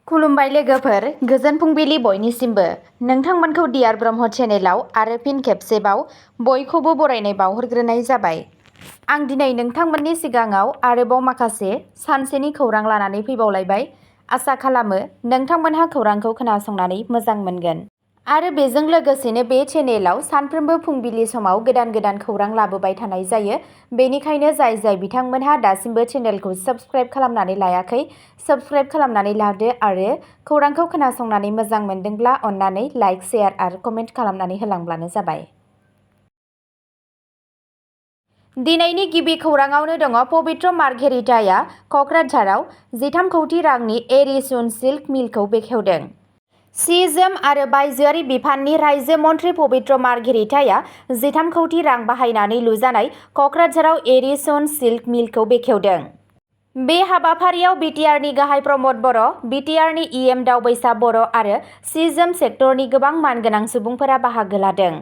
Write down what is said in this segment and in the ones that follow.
खुलुमबाय लोगोफोर, गोजोन फुंबिलि बयनिसिमबो। नोंथांमोनखौ डियार ब्रह्म चेनेलाव आरो फिन खेबसेबाव बयखौबो बरायनाय बावहरग्रोनाय जाबाय। आं दिनै नोंथांमोननि सिगाङाव आरोबाव माखासे सानसेनि खौरां लानानै फैबावलायबाय। आसा खालामो नोंथांमोनहा खौरांखौ खोनासंनानै मोजां मोनगोन। आरो बेजों लोगोसेनो बे चेनेलाव सानफ्रोमबो फुंबिलि समाव गोदान गोदान खौरां लाबोबाय थानाय जायो। बेनिखायनो जाय बिथांमोनहा दासिमबो चेनेलखौ साबस्क्राइब खालामनानै लायाखै, साबस्क्राइब खालामनानै लादो आरो खौरांखौ खोनासंनानै मोजां मोनदोंब्ला अन्नानै लाइक, शेयार आरो कमेन्ट खालामनानै होलांब्लानो जाबाय। दिनैनि गिबि खौराङावनो दङ पबित्र मार्घेरिटाया क'क्राझाराव 13 कौटि रांनि एरिसुन सिल्क मिलखौ बेखेवदों। सि-जोम आरो बायजोआरि बिफाननि रायजो मन्थ्रि पबित्र मार्घेरिटाया 13 कौटि रां बाहायनानै लुजानाय क'क्राझाराव एरिसुन सिल्क मिलखौ बेखेवदों। बे हाबाफारियाव बिटिआरनि गाहाय प्रमद बर', बिटिआरनि इएम दावबायसा बर' आरो सि-जोम सेक्टरनि गोबां मानगोनां सुबुंफोरा बाहागो लादों।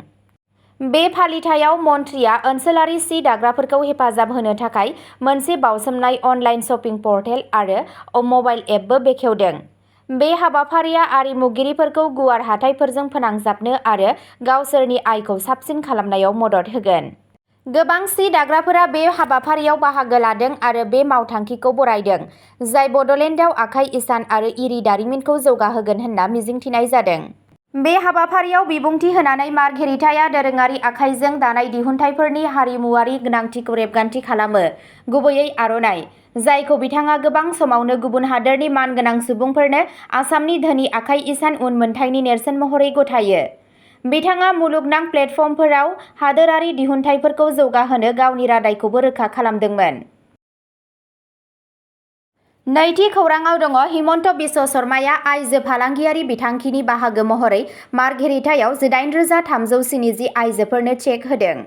बे फालिथायाव मन्थ्रिया ओनसोलारि सि दाग्राफोरखौ हेफाजाब होनो थाखाय मोनसे बावसोमनाय अनलाइन शपिं पर्टेल आरो मबाइल एपबो बेखेवदों। बे हाबाफारिया आरिमुगिरिफोरखौ गुवार हाथाइफोरजों फोनांजाबनो आरो गावसोरनि आयखौ साबसिन खालामनायाव मदद होगोन। गोबां सि दाग्राफोरा बे हाबाफारियाव बाहागो लादों आरो बे मावथांखिखौ बरायदों, जाय बड'लेण्डआव आखाइ इसान आरो इरि दारिमिनखौ जौगाहोगोन होनना मिजिंथिनाय जादों। बे हाबाफारियाव बिबुंथि होनानै मार्घेरिटाया दोरोङारि आखाइजों दानाय दिहुनथायफोरनि हारिमुआरि गोनांथिखौ रेबगान्थि खालामो, गुबैयै आर'नाइ, जायखौ बिथाङा गोबां समावनो गुबुन हादोरनि मानगोनां सुबुंफोरनो आसामनि धोनि आखाइ इसान उनमोनथायनि नेरसोन महरै गथायो। बिथाङा मुलुगनां प्लेटफर्मफोराव हादोरारि दिहुनथायफोरखौ जौगाहोनो गावनि रादायखौबो रोखा खालामदोंमोन। नैथि खौराङाव दङ हिमन्त बिश्व शर्माया आइजो फालांगियारि बिथांखिनि बाहागो महरै मार्घेरिटायाव 8,370 आइजोफोरनो चेक होदों।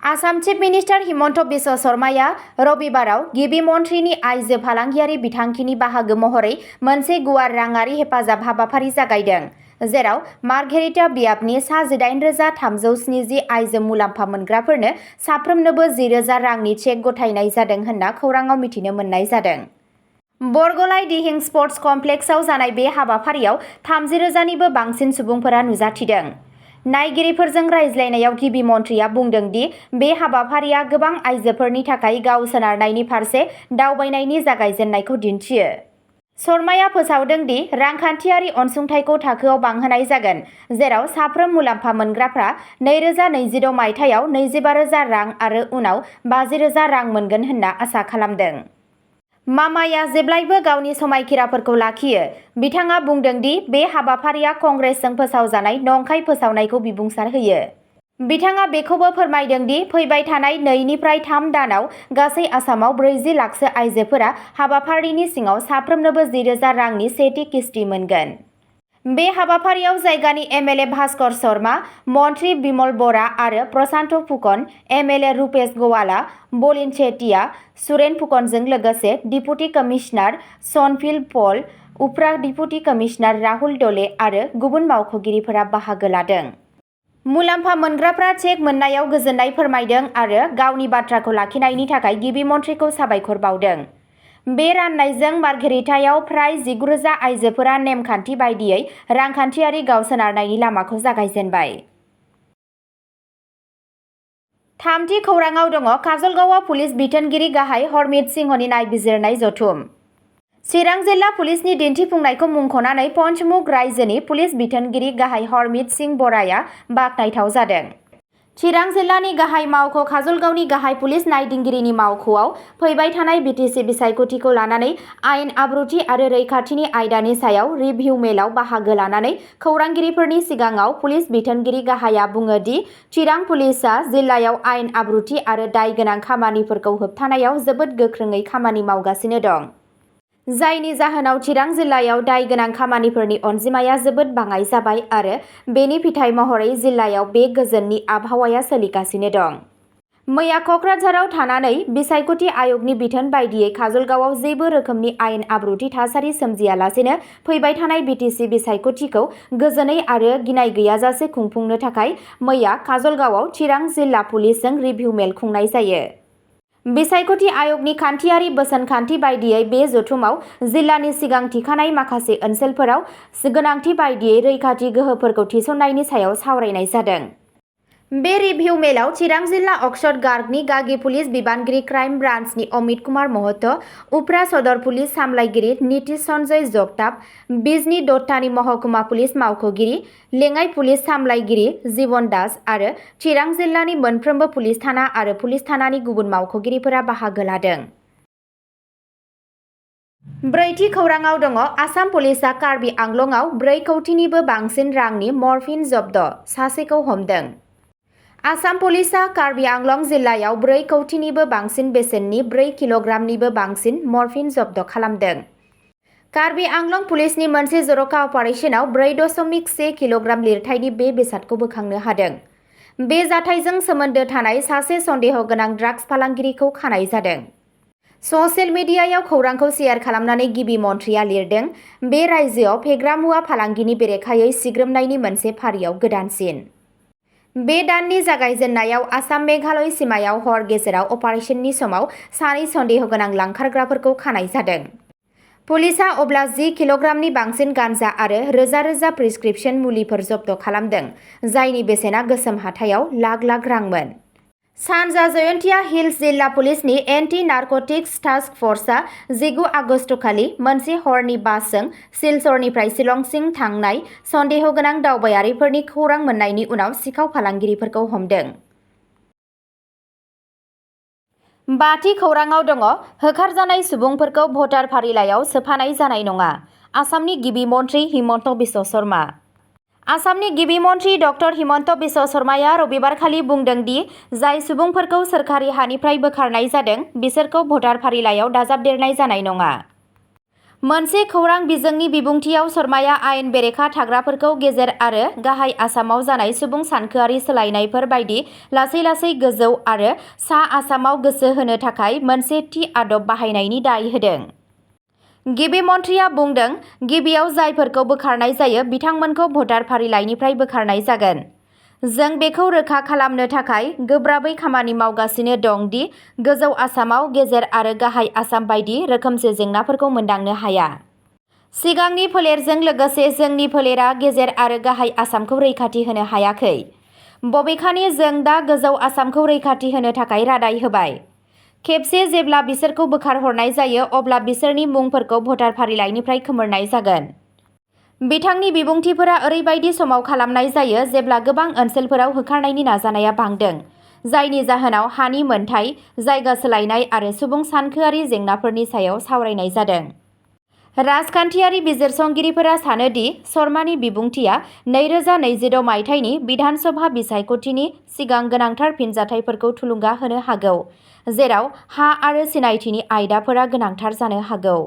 आसाम चिफ मिनिस्टार हिमन्त बिश्व शर्माया रबिबाराव गिबि मन्थ्रिनि आइजो फालांगियारि बिथांखिनि बाहागो महरै मोनसे गुवार राङारि हेफाजाब हाबाफारि जागायदों, जेराव मार्घेरिटा बियाबनि सा 8,370 आइजो मुलाम्फा मोनग्राफोरनो साफ्रोमनोबो 10,000 रांनि चेक गथायनाय जादों होनना खौराङाव मिथिनो मोननाय जादों। बरग'लाइ दिहिं स्पर्टस कमप्लेक्सआव जानाय बे हाबाफारियाव 30,000निबो बांसिन सुबुंफोरा नुजाथिदों। नायगिरिफोरजों रायज्लायनायाव गिबि मन्थ्रिया बुंदों दि बे हाबाफारिया गोबां आइजोफोरनि थाखाय गाव सोनारनायनि फारसे दावबायनायनि जागायजेन्नायखौ दिन्थियो। शर्माया फोसावदों दि रांखान्थियारि अनसुंथाइखौ थाखोआव बांहोनाय जागोन, जेराव साफ्रोम मुलाम्फा मोनग्राफ्रा 2026 मायथाइयाव 25,000 रां आरो उनाव 50,000 रां मोनगोन होनना आसा खालामदों। मामाया जेब्लाबो गावनि समायखिराफोरखौ लाखियो। बिथाङा बुंदों दि बे हाबाफारिया कंग्रेसजों फोसावजानाय नंखाय फोसावनायखौ बिबुंसार होयो। बिथाङा बेखौबो फोरमायदों दि फैबाय थानाय 2 निफ्राय 3 दानाव गासै आसामाव 40 लाखसो आइजोफोरा हाबाफारिनि सिङाव साफ्रोमनोबो 10,000 रांनि सेथि किस्ति मोनगोन। बे हाबाफारियाव जायगानि एमएलए भास्कर शर्मा, मन्थ्रि बिमल बरा आरो प्रशान्त फुकन, एमएलए रुपेश गवाला, बलिन शेटिया, सुरेन फुकनजों लोगोसे डिपुटि कमिशनार सनफिल पल, उफ्रा डिपुटि कमिशनार राहुल डले आरो गुबुन मावख'गिरिफोरा बाहागो लादों। मुलाम्फा मोनग्राफ्रा चेक मोननायाव गोजोननाय फोरमायदों आरो गावनि बाथ्राखौ लाखिनायनि थाखाय गिबि मन्थ्रिखौ साबायखर बावदों। बे राननायजों मार्घेरिटायाव फ्राय 19,000 आइजोफोरा नेमखान्थि बायदियै रांखान्थियारि गावसोनारनायनि लामाखौ जागायजेनबाय। थामथि खौराङाव दङ काजलगावआव पुलिस बिथोनगिरि गाहाय हरमित सिंहनि नायबिजिरनाय जथुम। चिरां जिल्ला पुलिसनि दिन्थिफुंनायखौ मुंख'नानै पन्चमुग रायजोनि पुलिस बिथोनगिरि गाहाय हरमित सिंह बराया बाखनायथाव जादों। चिरां जिल्लानि गाहाय मावख' काजलगावनि गाहाय पुलिस नायदिंगिरिनि मावख'आव फैबाय थानाय बिटिसि बिसायख'थिखौ लानानै आयेन आब्रुथि आरो रैखाथिनि आयदानि सायाव रिभिउ मेलाव बाहागो लानानै खौरांगिरिफोरनि सिगाङाव पुलिस बिथोनगिरि गाहाया बुङो दि चिरां पुलिसआ जिल्लायाव आयेन आब्रुथि आरो दाय गोनां खामानिफोरखौ होबथानायाव जोबोद गोख्रोङै खामानि मावगासिनो दं, जायनि जाहोनाव चिरां जिल्लायाव दाय गोनां खामानिफोरनि अनजिमाया जोबोद बाङाइ जाबाय आरो बेनि फिथाय महरै जिल्लायाव बे गोजोननि आबहावाया सोलिगासिनो दं। मैया क'क्राझाराव थानानै बिसायख'थि आय'गनि बिथोन बायदियै काजलगावआव जेबो रोखोमनि आयेन आब्रुथि थासारि सोमजियालासेनो फैबाय थानाय बिटिसि बिसायख'थिखौ गोजोनै आरो गिनाय गैयाजासे खुंफुंनो थाखाय मैया काजलगावआव चिरां जिल्ला पुलिसजों रिभिउ मेल खुंनाय जायो। बिसायख'थि आय'गनि खान्थियारि बोसोनखान्थि बायदियै बे जथुमाव जिल्लानि सिगां थिखानाय माखासे ओनसोलफोराव गोनांथि बायदियै रैखाथि गोहोफोरखौ थिसननायनि सायाव सावरायनाय जादों। बे रिभिउ मेलाव चिरां जिल्ला अक्सर गार्गनि गागि पुलिस बिबानगिरि क्राइम ब्रान्चनि अमित कुमार महतो, उफ्रा सदर पुलिस सामलायगिरि नीतिश सन्जय जगताप, बिजनी दत्तानि महकुमा पुलिस मावख'गिरि, लेङाइ पुलिस सामलायगिरि जीवन दास आरो चिरां जिल्लानि मोनफ्रोमबो पुलिस थाना आरो पुलिस थानानि गुबुन मावख'गिरिफोरा बाहागो लादों। ब्रैथि खौराङाव दङ आसाम पुलिसआ कार्बि आंलंआव 4 कौटिनिबो बांसिन रांनि मर्फिन जब्द, सासेखौ हमदों। आसाम पुलिसआ कार्बि आंलं जिल्लायाव 4 कौटिनिबो बांसिन बेसेननि 4 किल'ग्रामनिबो बांसिन मर्फिन जब्द खालामदों। कार्बि आंलं पुलिसनि मोनसे जर'खा अपारेशनाव 4.1 किल'ग्राम लिरथायनि बे बेसादखौ बोखांनो हादों। बे जाथायजों सोमोन्दो थानाय सासे सन्देह गोनां ड्राग्स फालांगिरिखौ खानाय जादों। ससियेल मिडियायाव खौरांखौ शेयार खालामनानै गिबि मन्थ्रिया लिरदों, बे रायजोआव फेग्रा मुवा फालांगिनि बेरेखायै सिग्रोमनायनि मोनसे फारियाव गोदानसिन। बे दाननि जागायजेननायाव आसाम मेघालय सीमायाव हर गेजेराव अपारेशननि समाव 2 सन्देह गोनां लांखारग्राफोरखौ खानाय जादों। पुलिसआ अब्ला 10 किल'ग्रामनि बांसिन गान्जा आरो रोजा रोजा प्रिस्क्रिप्शन मुलिफोर जब्द खालामदों, जायनि बेसेना गोसोम हाथायाव लाख रांमोन। सानजा जयन्तिया हिल्स जिल्ला पुलिसनि एन्टि नारक'टिक्स टास्क फर्सआ 19 आगस्तखालि मोनसे हरनि बासजों सिलचरनिफ्राय शिलंसिम थांनाय सन्देह गोनां दावबायारिफोरनि खौरां मोन्नायनि उनाव सिखाव फालांगिरिफोरखौ हमदों। बाथि खौराङाव दङ होखारजानाय सुबुंफोरखौ भटार फारिलाइयाव सोफानाय जानाय नङा। आसामनि गिबि मन्थ्रि हिमन्त बिश्व शर्मा। आसामनि गिबि मन्थ्रि डक्टर हिमन्त बिश्व शर्माया रबिबारखालि बुंदों दि जाय सुबुंफोरखौ सोरखारि हानिफ्राय बोखारनाय जादों बिसोरखौ भटार फारिलाइयाव दाजाबदेरनाय जानाय नङा। मोनसे खौरां बिजोंनि बिबुंथियाव शर्माया आयेन बेरेखा थाग्राफोरखौ गेजेर आरो गाहाय आसामाव जानाय सुबुं सानखोआरि सोलायनायफोर बायदि लासै गोजौ आरो सा आसामाव गोसो होनो थाखाय मोनसे थि आदब बाहायनायनि दाय होदों। गिबि मन्थ्रिया बुंदों, गिबियाव जायफोरखौ बोखारनाय जायो बिथांमोनखौ भटार फारिलाइनिफ्राय बोखारनाय जागोन। जों बेखौ रोखा खालामनो थाखाय गोब्राबै खामानि मावगासिनो दं दि गोजौ आसामाव गेजेर आरो गाहाय आसाम बायदि रोखोमसे जेंनाफोरखौ मोनदांनो हाया। सिगांनि फोलेरजों लोगोसे जोंनि फोलेरा गेजेर आरो गाहाय आसामखौ रैखाथि होनो हायाखै। बबेखानि जों दा गोजौ आसामखौ रैखाथि होनो थाखाय रादाय होबाय। खेबसे जेब्ला बिसोरखौ बोखारहरनाय जायो अब्ला बिसोरनि मुंफोरखौ भटार फारिलाइनिफ्राय खोमोरनाय जागोन। बिथांनि बिबुंथिफोरा ओरैबायदि समाव खालामनाय जायो जेब्ला गोबां ओनसोलफोराव होखारनायनि नाजानाया बांदों, जायनि जाहोनाव हानि मोनथाय, जायगा सोलायनाय आरो सुबुं सानखोआरि जेंनाफोरनि सायाव सावरायनाय जादों। राजखान्थियारि बिजिरसंगिरिफोरा सानो दि शर्मानि बिबुंथिया 2026 मायथाइनि बिधान सभा बिसायख'थिनि सिगां गोनांथार फिनजाथायफोरखौ थुलुंगा होनो हागौ, जेराव हा आरो सिनायथिनि आयदाफोरा गोनांथार जानो हागौ।